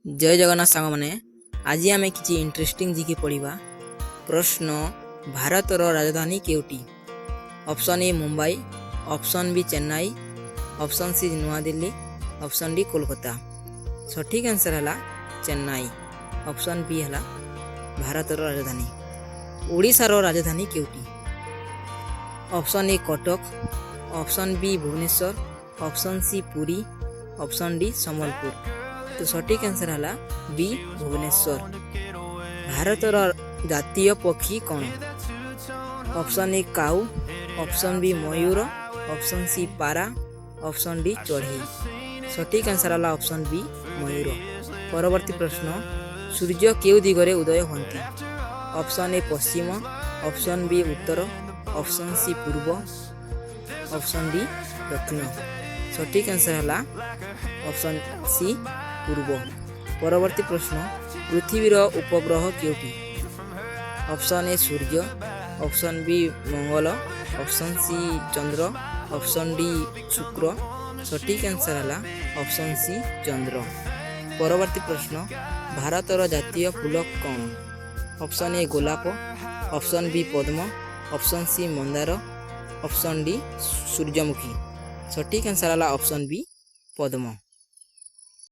ଜୟ ଜଗନ୍ନାଥ ସାଙ୍ଗମାନେ, ଆଜି ଆମେ କିଛି ଇଣ୍ଟରେଷ୍ଟିଂ ଜିକେ ପଢ଼ିବା। ପ୍ରଶ୍ନ, ଭାରତର ରାଜଧାନୀ କେଉଁଟି? Option A Mumbai, option B Chennai, option C New Delhi, option D Kolkata. ସଠିକ୍ ଆନ୍ସର୍ ହେଲା ଚେନ୍ନାଇ। ଅପସନ୍ ବି ହେଲା ଭାରତର ରାଜଧାନୀ। ଓଡ଼ିଶାର ରାଜଧାନୀ କେଉଁଟି? Option A Cuttack, option B Bhubaneswar, option C Puri, option D Sambalpur. ତ ସଠିକ୍ ଆନ୍ସର୍ ହେଲା ବି ଭୁବନେଶ୍ୱର। ଭାରତର ଜାତୀୟ ପକ୍ଷୀ କ'ଣ? ଅପସନ୍ ଏ କାଉ, ଅପସନ୍ ବି ମୟୂର, ଅପସନ୍ ସି ପାରା, ଅପସନ୍ ଡି ଚଢ଼େଇ। ସଠିକ୍ ଆନ୍ସର୍ ହେଲା ଅପସନ୍ ବି ମୟୂର। ପରବର୍ତ୍ତୀ ପ୍ରଶ୍ନ, ସୂର୍ଯ୍ୟ କେଉଁ ଦିଗରେ ଉଦୟ ହୁଅନ୍ତି? ଅପସନ୍ ଏ ପଶ୍ଚିମ, ଅପସନ୍ ବି ଉତ୍ତର, ଅପସନ୍ ସି ପୂର୍ବ, ଅପସନ୍ ଡି ଦକ୍ଷିଣ। ସଠିକ୍ ଆନ୍ସର୍ ହେଲା ଅପସନ୍ ସି ପୂର୍ବ। ପରବର୍ତ୍ତୀ ପ୍ରଶ୍ନ, ପୃଥିବୀର ଉପଗ୍ରହ କେଉଁଟି? Option A Surya, option B Mangal, option C Chandra, option D ଶୁକ୍ର। ସଠିକ୍ ଆନ୍ସର୍ ହେଲା ଅପସନ୍ ସି ଚନ୍ଦ୍ର। ପରବର୍ତ୍ତୀ ପ୍ରଶ୍ନ, ଭାରତର ଜାତୀୟ ଫୁଲ କ'ଣ? ଅପସନ୍ ଏ ଗୋଲାପ, ଅପସନ୍ ବି ପଦ୍ମ, ଅପସନ୍ ସି ମନ୍ଦାର, ଅପସନ୍ ଡି ସୂର୍ଯ୍ୟମୁଖୀ। ସଠିକ୍ ଆନ୍ସର୍ ହେଲା ଅପସନ୍ ବି ପଦ୍ମ।